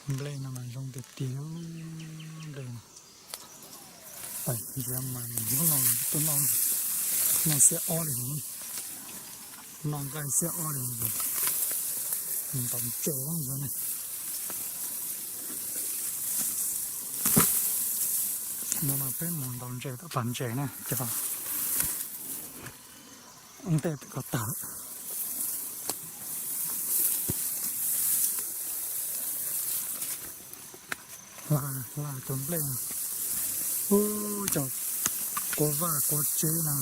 Nplej no mas zoo tiag tiag, nplej no. Pais ntsia mas hnub no tuaj noj, noj xiab ob li, noj nqaij xiab ob li. Ntaus ntses ne. No mas peb mus ntaus ntses tom pas ntses na cov. Ntej ko tag. Hla, hla cov nplej. Ub, cov kua vaj kua tsev na.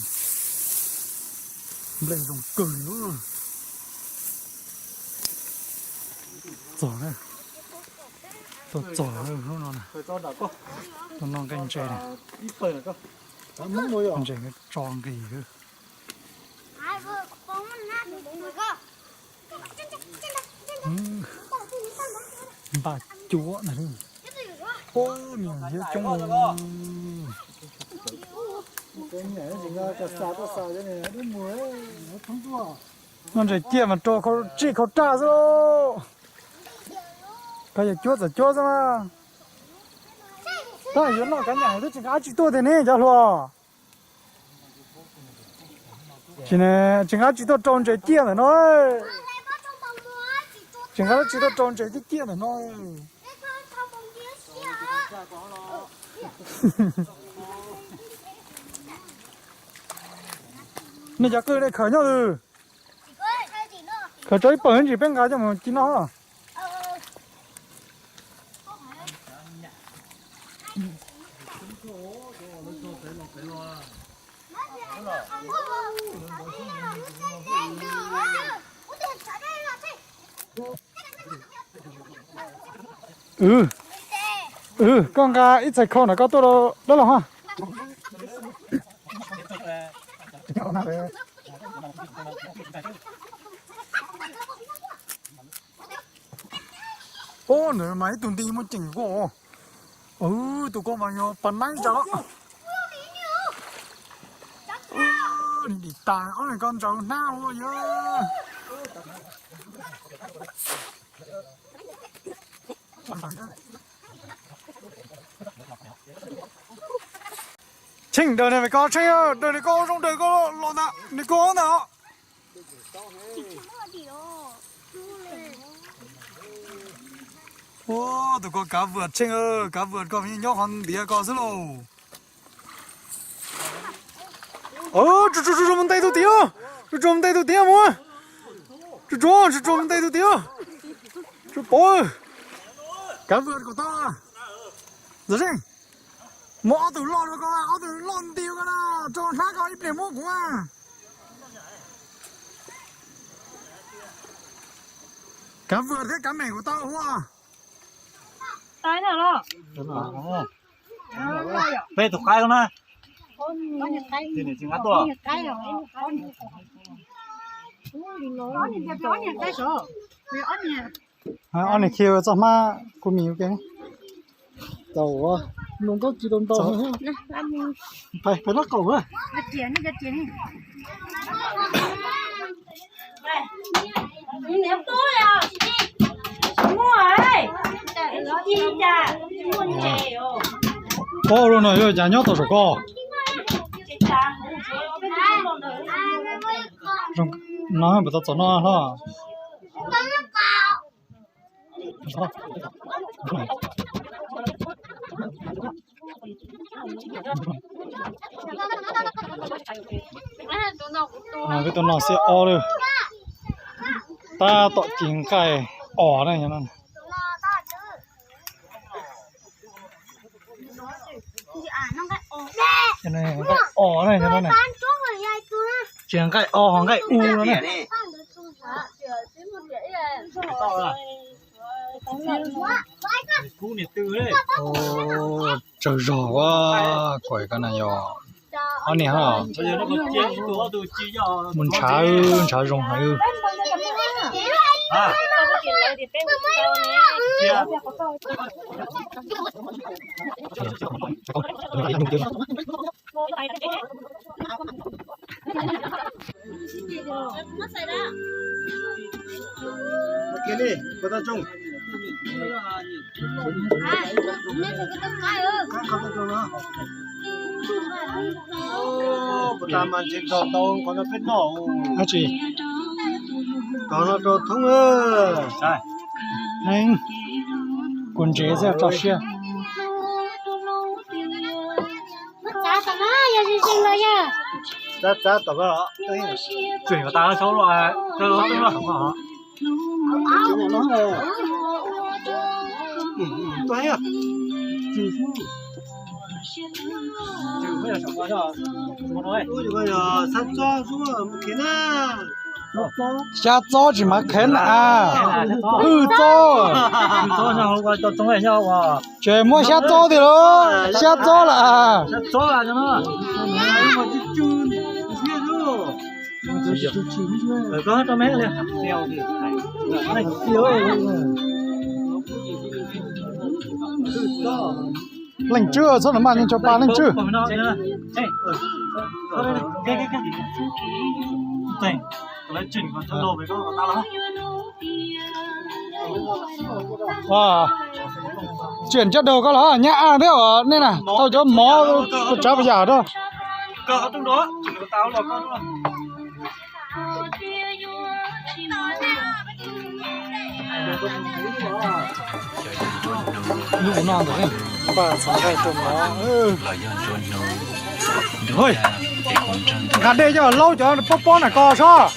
Nplej zoo kawg li. Txog, tuaj txog hnub no, tuaj noj nqaij ntses na. Ntses tso nqis. Npaj cuab na. Ub, niam yawg coob. Noj ntses ciaj mas rau tsij khau raj xwb lauj. Koj yawg cuab txawm cuab xwb na. Tab yuav noj kav nyam twb tsis nqa dab tsi tuaj tiag ne cov hluas. Tsis, tsis nqa dab tsi tuaj rau ntses ciaj ntawm no. Tsis nqa dab tsi tuaj rau ntses ciaj ciaj ntawm no. Nej cov qwj dej khawm nyob lwm. Khawm tso ib pawg ntsis peb nqa coj mus ci noj. Koj nqa ib txhais khau ntawm koj tuaj dab laug ha. Ub, nws mas ib tug nti muaj ceem kua. Tus ko mas yog pas naib ntsa. Dim tas ob niag ko ntsaws hnab ua yog. Tsheej, daws niag ko Tsheej, daws niag ko zoo, daws ko los ntawm niag ko ntawm. Ua, tus ko kav vwm Tsheej, kav vwm ko nyob qhov ntiav ko xwb lauj. Tsuag tsuag mus ntes tus tim, tsuag tsuag mus ntes tus tim mus. Tsuag tsuag, tsuag tsuag mus ntes tus tim. Tsuag pov, kav vwm kom tau. Ntxawm Zeej, muab ob tug loj rau ko, ob tug loj nti ko na, rau hnab ko ib pliag muab kuv. Kav vwm thiab kav meem kuv tau ua. Peb tus qaib na. Tsis nqa tuaj. Ob niag khi txoj hmab kuv mis ua ke. Tau, nug nkauj ci tau ntau. Pais, pais lab qaum. Pab ua luaj no yog cas nyob tau saum ko. No puas tau txom no hlo. Peb tuaj noj xiab ob lawm. Tab tom ci nqaij os na. Nqaij os na, ci nqaij os ho nqaij u no na. Tsawg zog ua, kuv ko na yog ob niag ha. Mus ntshav, ntshav zoo heev. Dab tsi? Kov no rau thoob. Kuv ntsev xwb tso siab. Txav tom, txav tom. Xyab txob tsis mas kheev na. Hwj txob. Tseem muaj xyab txob tiag lauj, xyab txob lawm. Leej Tswb, txhob nws maj, yeej tso pa Leej Tswb. Tsiam ncaj daug koj los nyab aj thiab os nej na, thauj cov mov puas tsav puas yam rau. Nyuj no ntawm npaj txhoov nqaij rau mov. Nqa dej coj laub cov pob pob na ko sob.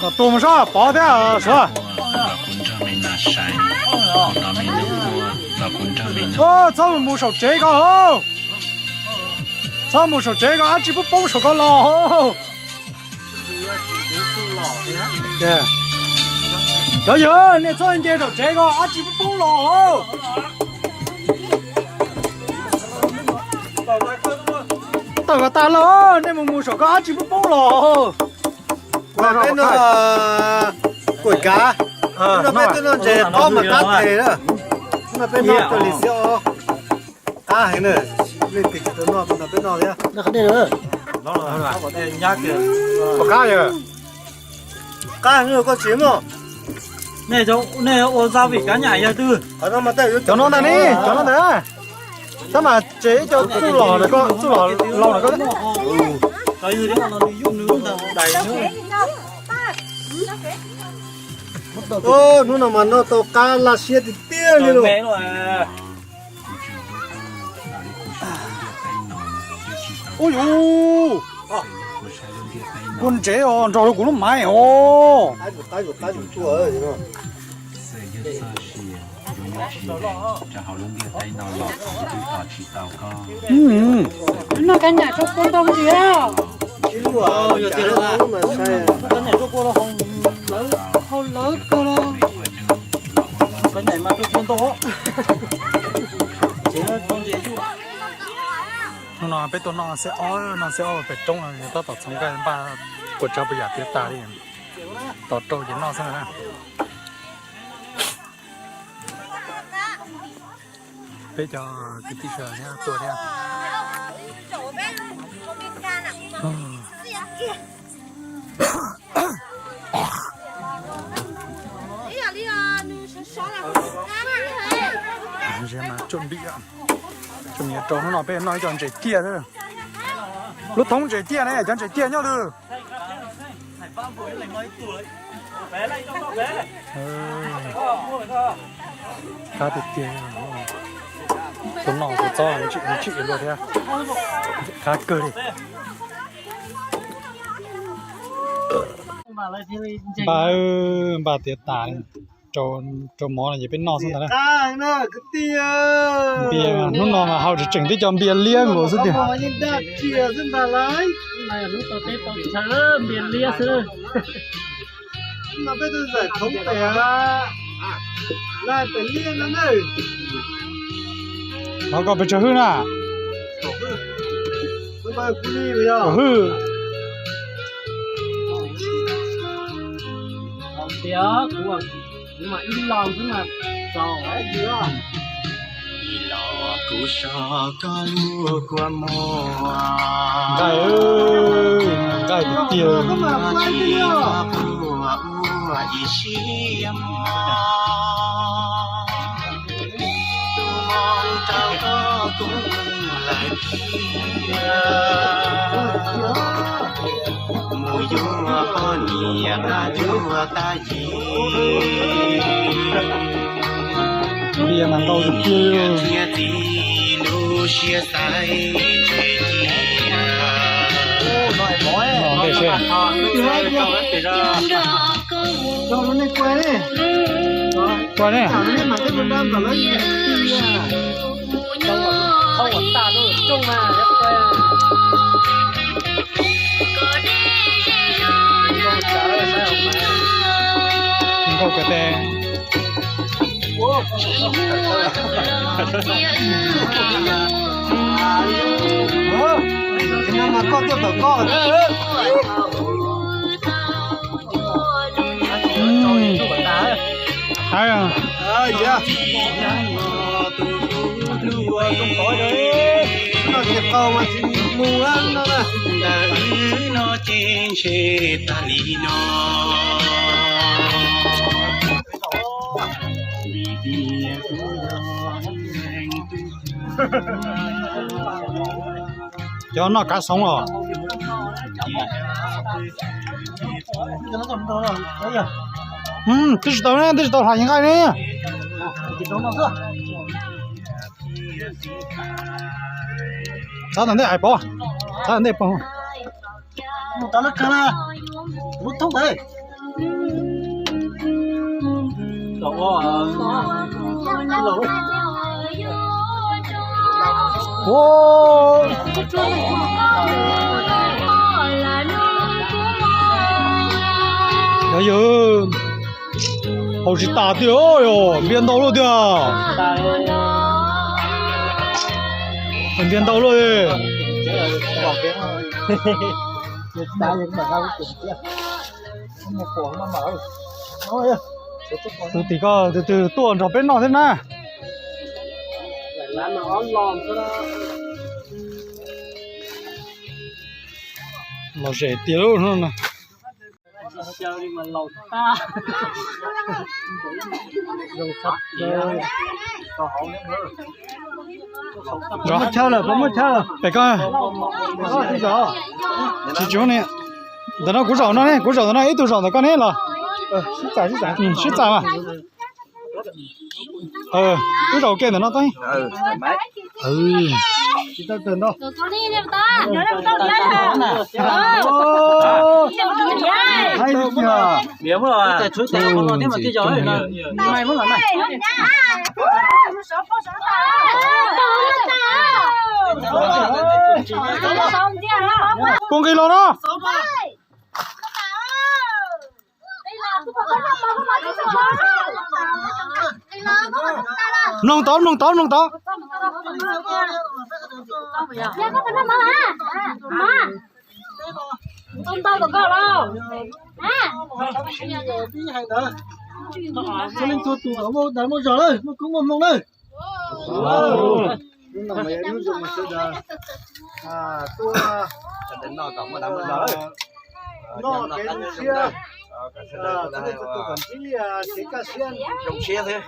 Kom tuag mus sob, pov thiab suav. Txhob mus saum tsev ko. Txhob mus saum tsev ko, dab tsi poob poob saum ko los. Cov yawg, nej txhob nce saum tsev ko, dab tsi poob poob los. Tawm kom tas los, nej mus mus saum ko dab tsi poob poob los. Peb no kuam kav, no peb twb noj ntses tob mas qab phem na. No peb noj cuag li xiab os. Qab heev na, leej twg tsis tau noj no peb noj thiab. Qab yog, qab heev koj tsis moj. Nej ua za vim kav nyam yog twg? Cov no ntag ne, cov no ntag. Tab mas tsev ib co txuj los ntawm ko, txuj los laus ntawm ko. Hnub no mas noj tau qab laj siab tiag tiag li lauj. Ub yus, kua ntsev os, nrog rau kuv lub maiv os. Noj kav nyam rau kua ntau tiag. Hau lawv kawg los. Hnub no peb tuaj noj xiab ob, noj xiab ob pem roob no, tab tom txhoov nqaij npaj puas tsav puas yam tiav tas li. Tos rau ces noj xwb na. Peb cov kwv tij sawv daws thiab tuaj thiab. Tsuj npim, tsuj npim rau hnub no peb noj ib co ntses ciaj xwb. Lub thoob ntses ciaj ne, cov ntses ciaj nyob twg? Qab tiag tiag, tus noj tus txob ntsim luaj thiab, qab kawg li. Npaj, npaj tiav tas, rau mov no ces peb noj xwb ntag na. Npias hnub no mas hau tseem tseem tib co npias liab nkaus xwb tiag. Npias liab xwb. Thov koj pes tsawg hwj na? Hwj. Tias kuv, kuv mas ib lo xwb mas txaus. Los kuv so koj lub kua muag. Nqaij, nqaij tiag tiag. Tsis quaj ua ib siab mog. Tus hmoov rau koj kuv lawm thiab. Mus yuav poj niam tag yuav tag yim. Tiag mas ntau tiag tiag. Niam txiv lub siab xaiv tsev cia. Los ntej seb. Ua ne. Nkauj kawg tes. Hais. Cov noj kav xoov los. Twb tsis tau ne, twb tsis tau hla nqaij ne. Txav tom ntej ais pov, txav tom ntej pov. Yog yog, haus tsis tas tiag, npias ntau luaj tiag. Npias ntau luaj. Tus tim ko tus twg tuaj nrog peb noj thiab na. Los zem tiag lub no. Muab chaw lawm, muab chaw lawm. Pem ko. Tsis tsis, ntawm no kuv zaum no ne, kuv zaum ntawm no, ib tug zaum ntawm ko ne los. Sib txais mas. Wb zaum ke ntawm no tau. Puas nqis los no? Mloog tod, mloog tod, mloog tod. Muaj koob muaj hmoo na. Noj kev zoo siab, kom txhua leej txhua tus kom ntsib kev kaj siab, zoo siab thiab.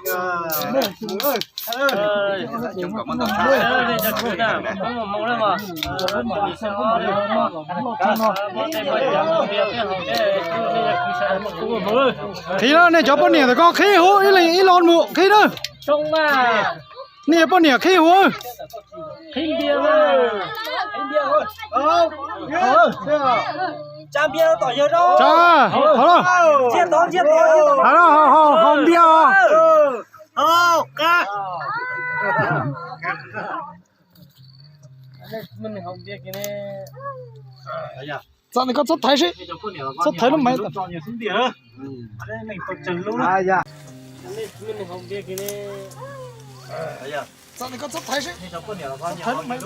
Qhib na, nej cov poj niam ntawm ko qhib huv ib leeg ib lo mus qhib na. Nej cov poj niam qhib huv. Tsa, haus npias os. Txom nyem koj txhob thaiv seb, txhob thaiv lub maiv. Txom nyem koj txhob thaiv seb, txhob thaiv lub maiv.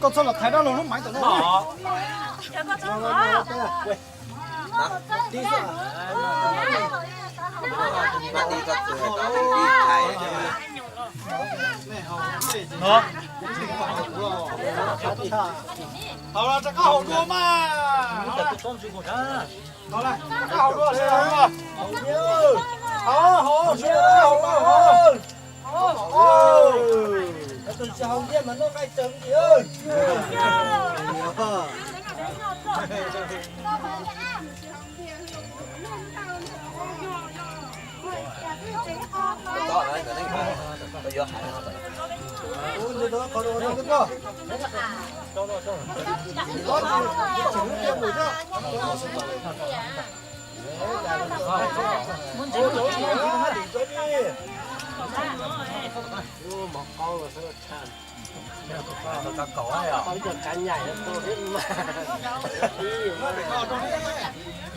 Koj txhob los thaiv dab laug lub maiv tam no. Tib xwb. Mas tib txoj tus hais tau tib thais. Haus los rov qab haus dua mas. Haus los rov qab haus dua, haus dua. Haus, haus, haus, haus. Tus tsis haus nyiaj mas noj nqaij tsawv li.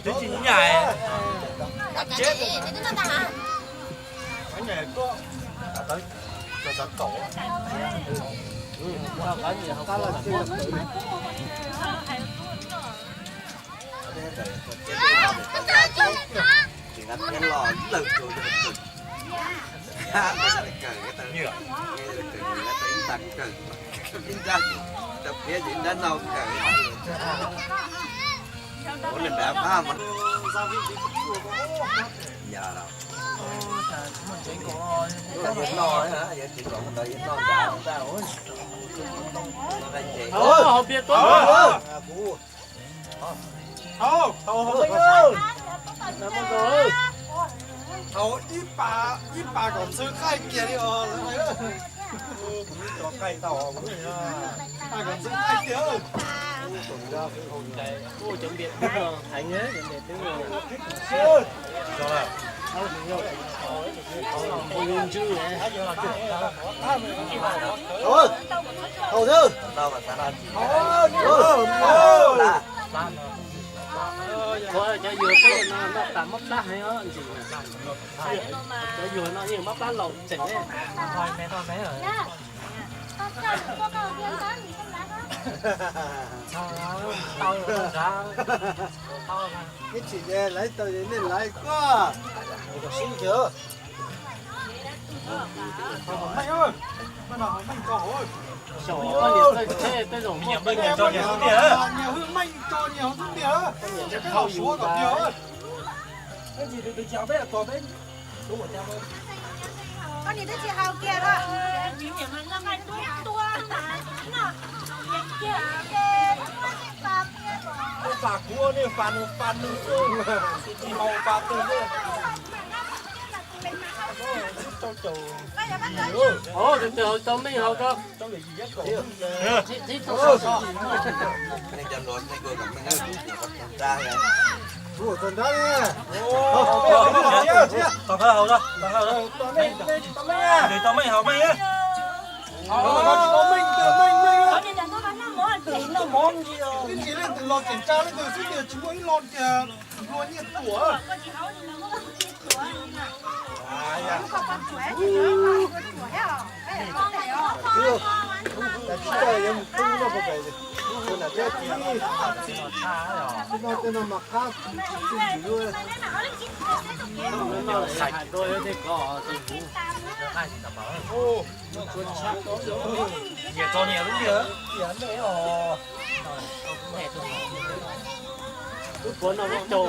Twb tsis nyais. Tsis nqa thiab los lawm tus. Kawm, kawm, kawm, ib nta kawm, ib nta, tau piav ces ib nta no kawm. Ua li ntawd pab mas. Yog los. Yog tsis noj, yog tsis noj ntawd yog noj nrad ntag. Haus, haus pias tuab. Haus, haus, haus, haus ib pas, ib pas kom ntxhw qaij kiag li os. Ib pas kom ntxhw qaij kiag. Cov npias twb heev, cov npias twb. Haus, haus, haus. Cov yuag peb no noj tas mob plab heev os ntsis. Cov yuag no yeej mob plab laus tseem. Ib tsis ces laiv tau nej laiv koj. Xaus koj niam txawj tsheb tej zaum muaj nyias tso nyias xub ntiag. Nyias hwj meej tso nyias hwj xub ntiag. Tsis peb los suav kom tiag. Koj niam twb tsis haus kiag los. Tus niam mas noj nqaij tuab tuab mas noj kiag. Tus pas kuv ua nej pas nws pas nws xwb, tus tsis haus pas twg xwb. Tus twg haus tau meej haus tau. Tom qab haus, tom qab haus, tom meej haus meej. Ib tsis leej twg los tseem tsa leej twg xwb tias tsis muaj ib lo tias tus hlua nyiaj tuam. Nyias tso nyias lub ntiag. Wb puav no peb caug,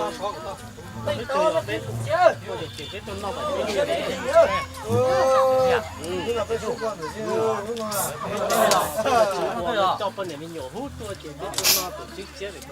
peb caug, peb, peb tuaj noj peb, coj poj niam me nyuam hub tuaj ces peb tuaj noj tus tsib txiab peb.